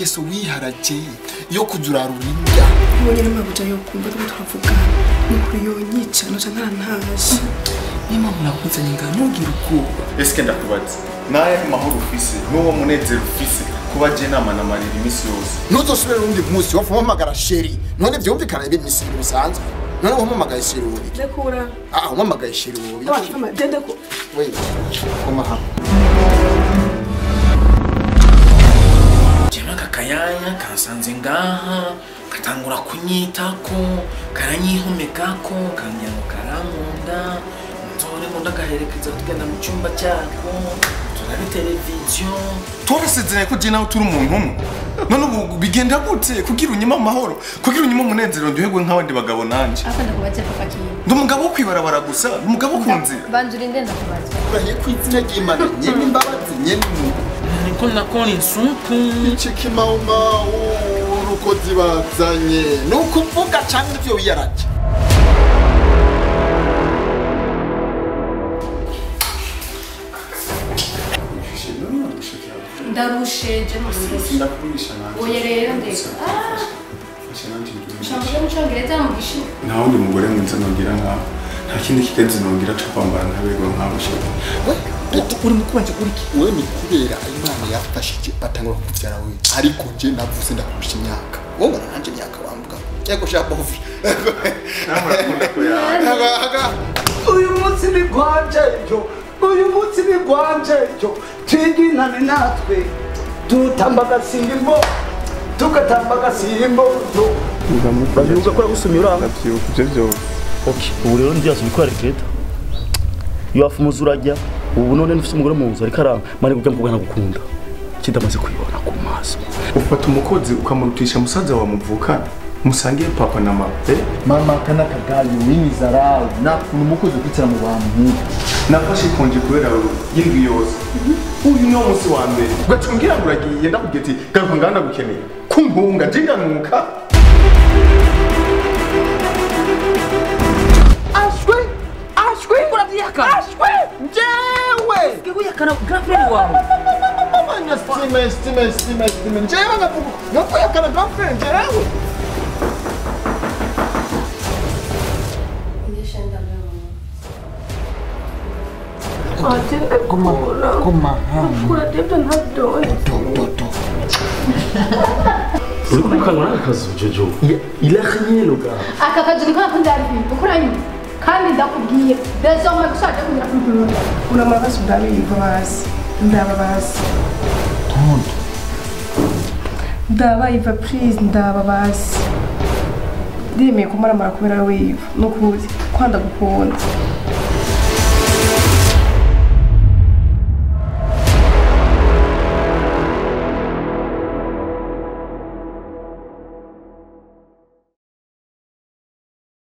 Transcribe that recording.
Ingeso wiharaje yo kuzurarura indya. Ubonye n'amabuja yo kumva turiko turavugana. Nukuri yonyica noca ntarantaje. Niyo mpamvu nakuzanye ngaha ntugire ubwoba. Eske ndakubaza naye mahoro ufise n'uwo munezero ufise kuba je nama na marira imisi yose. Ntuzosubire urundi munsi wapfa umpamagara chéri. None vyumvikana ibi misi bisanzwe. None umpamagaye chéri wowe. Ndakura. Ah, umpamagaye chéri wowe. Mama, genda ko. We, koma hano. Jema kakayanya kansanze ngaha katangura kunyitako karanyihomekako kangira ngo karankunda. Nzore ngo ndagaherekeza tugenda mu cyumba cyako turabe televiziyo. Twarasezeranye ko je nawe turi umuntu umwe. None ubu bigenda gute kugira unyima amahoro, kugira unyima umunezero ndyoherwe nk'abandi bagabo nanje? Apa ndakubaza papa kintu. Ndi umugabo wo kwibarabara gusa, ndi umugabo wo ku nzira. Banza urinde ndakubaza. Urahiye ku izina ry'Imana nyene imbabazi nyene umuntu. Niko nakora insuku. Iciki mauma urukozi bazanye. Nukuvuga canke ivyo wiyaraje. Ndarushe je nose. Ndakurisha nanje. Oya rero ndeka. Shambuye mu Congereza mu Gishinwa. Nta wundi mugore mwiza nongira nkawe. Nta kindi kigenzi nongira cyo kwambara nkaberwa nkawe shaka. Uri mukubanje uri ki? Wewe ni kubera Imana yafashije batangura kukuvyara wewe. Ariko nje navuze ndakurusha imyaka. Wowe ngana nanje imyaka wambuka. Yego sha bofi. Uyu munsi ni gwanje jo. Uyu munsi ni gwanje jo. Twiginane natwe dutamba agasimbo tugatamba agasimbo. Uravyuka ko uragusumira uranga? Ndavyuka ivyo vyose. Okay, ubu rero ndiyaza ubikora regreta. Iyo wafumuza urajya, ubu none nufise umugore mu nzu ariko aranga, mari kujya mukobwa nagukunda. Kidamaze kuyibona ku maso. Ufata umukozi ukamurutisha musaza wa muvukana. Musangiye papa na mama. Mama kana kagayo wini zarau na kuntu umukozi kwitira mu bantu. Nafashe konje kubera y'indwi yose. Uyu ni umunsi wa mbere. Ugaca umbwira ngo uragiye ndakubwiye ati garuka ngaha ndagukeneye. Kumpunga je ndanuka. Ashwe! Ashwe! Uravyihakana? Ashwe! Njewe! Wihakana grand frère wawe. Stime, stime, stime, stime. Njewe ngavuga. Nokuyakana grand frère njewe. Koma hano. Uri kumukangura n'akazu Jojo. Il a rien le gars. Aka kazu niko nakunda ari ukuranye kandi ndakubwiye désormais gushaje kugira kumpura. Uramara basi ndabiva basi. Ndaba basi. Tonto. Ndaba Iva please ndaba basi. Ndemeye kumaramara kubera wewe Iva nukuri kwanda gukunda.